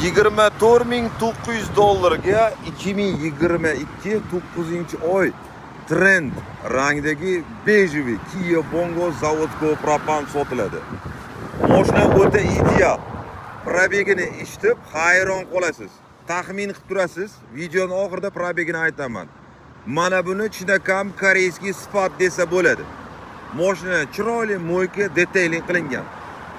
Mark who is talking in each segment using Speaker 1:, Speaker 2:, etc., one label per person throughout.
Speaker 1: 24 900 dollarga 2022 9-oy Trend rangdagi бежевый Kia Bongo заводской propan sotiladi. Moshina o'ta ideal. Пробег ini eshitib hayron qolasiz. Taxmin qilib turasiz. Videoni oxirida пробег ini aytaman. Mana buni chinakam корейский sifat desa bo'ladi. Moshina chiroyli мойка, detailing qilingan.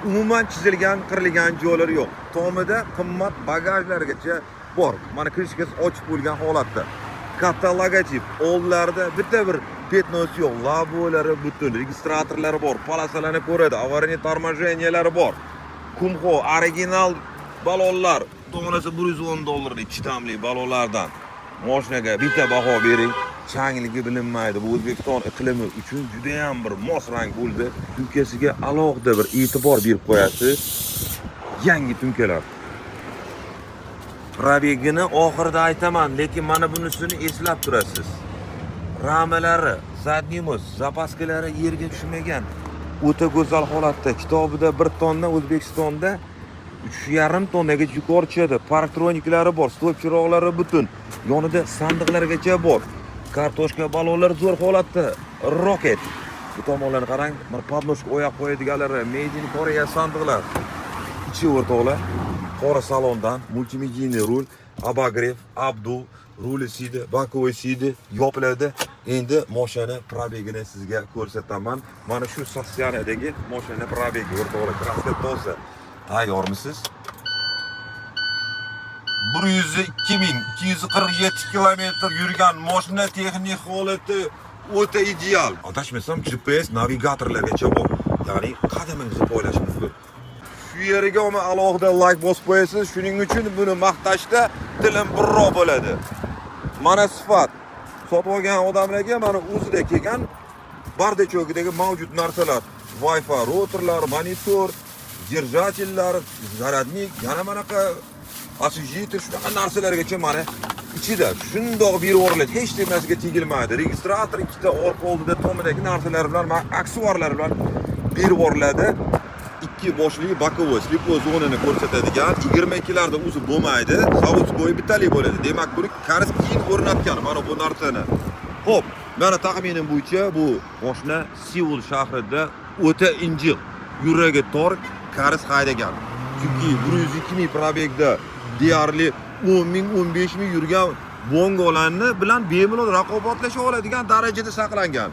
Speaker 1: Umuman chizilgan, qirilgan joylari yo'q. Tomida qimmat bagajlargacha bor. Mana крышка si ochiq bo'lgan holatda. Katta logotip, oldlarida bitta bir пятно si yo'q, лобовой lari butun, registratorlari bor, полоса larni ko'radi, аварийный торможения lari bor. Kumho original balonlar, donasi 110 dollarlik chidamli balonlardan. Moshinaga bitta baho bering. Changligi bilinmaydi. Bu O'zbekiston iqlimi uchun juda ham bir mos rang bo'ldi. Tumkasiga alohida bir e'tibor berib qo'yasiz. Yangi tumkalar. Пробег ini oxirida aytaman, lekin mana bunisini eslab turasiz. Ramalari, задний мост, запаска lari yerga tushmagan. O'ta go'zal holatda. Kitobida 1 tonna, O'zbekistonda 3,5 tonnagacha yuqori tushadi. Парктроник lari bor, stop chiroqlari butun. Yonida sandiqlargacha bor. Kartoshka balonlar zo'r holatda. Rocket. Bu tomonlarni qarang, mana подножка oyoq qo'yadiganlari, Made in Korea sandiqlar. Ichi, o'rtoqlar, qora salondan мультимедийный rul, обогрев, обдув, ruli сиденье, боковой сиденье yopiladi. Endi moshinani пробег ini sizga ko'rsataman. Mana shu состояние dagi moshina пробег i, o'rtoqlar, краска toza. Tayyormisiz? 102 247 kilometr yurgan moshina, texnik holati o'ta ideal. Adashmasam, GPS navigatorlargacha bor. Ya'ni qadamingizni poylash mumkin. Shu yeriga olma alohida layk bosib qo'yasiz. Shuning uchun buni maqtashda tilim birroq bo'ladi. Mana sifat. Sotib olgan odamlarga mana o'zida kelgan бардачок idagi mavjud narsalar: Wi-Fi routerlar, monitor, держатель lar, зарядник, yana manaqa освежитель, shunaqa narsalargacha mana ichida shundoq berib yuboriladi. Hech nimasiga tegilmaydi. Registrator ikkita orqa oldida tomidagi narsalar bilan, aksessuarlar bilan berib yuboriladi. Ikki boshli боковой слепой zonani ko'rsatadigan 22larda o'zi bo'lmaydi. Заводской bittalik bo'ladi. Demak, buni koreys keyin o'rnatgan mana bu narsani. Xo'p, mani taxminim bo'yicha bu moshina Seul shahrida o'ta injiq, yuragi tor koreys haydagan. Chunki 102 ming пробег da deyarli 10 ming, 15 ming yurgan Bongolarni bilan bemalol raqobatlasha oladigan darajada saqlangan.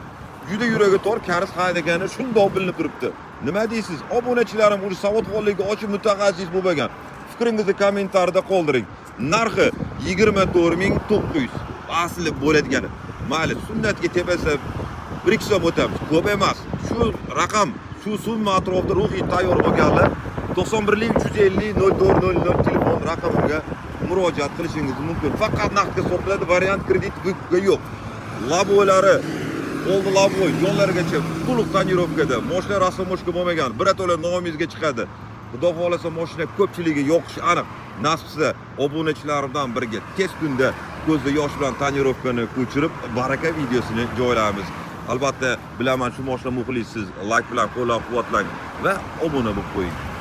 Speaker 1: Juda yuragi tor koreys haydagani shundoq bilinib turibdi. Nima deysiz? Obunachilarim уже savodxonligi ochiq mutaxassis bo'lmagan. Fikringizni kommentariyada qoldiring. Narxi 24 900. Asli bo'ladigani. Mayli, sunnatga tepasi 1-2 so'm o'tamiz. Ko'p emas. Shu raqam, shu summa atrofida ruhiy tayyor bo'lganlar 91 350 0400 telefon raqamimga murojaat qilishingiz mumkin. Faqat naqdga sotiladi, variant kredit выкуп ga yo'q. Лобовой lari, oldi лобовой, yonlarigacha to'liq тонировка da. Moshina растаможка bo'lmagan, birato'la nomingizga chiqadi. Xudo xohlasa, moshina ko'pchiligiga yoqishi aniq. Nasib qilsa, obunachilarimdan birga tez kunda ko'zda yosh bilan тонировка ni ko'chirib, baraka videosini joylaymiz. Albatta, bilaman, shu moshina muxlissiz, layk bilan qo'llab-quvvatlang va obuna bo'lib qo'ying.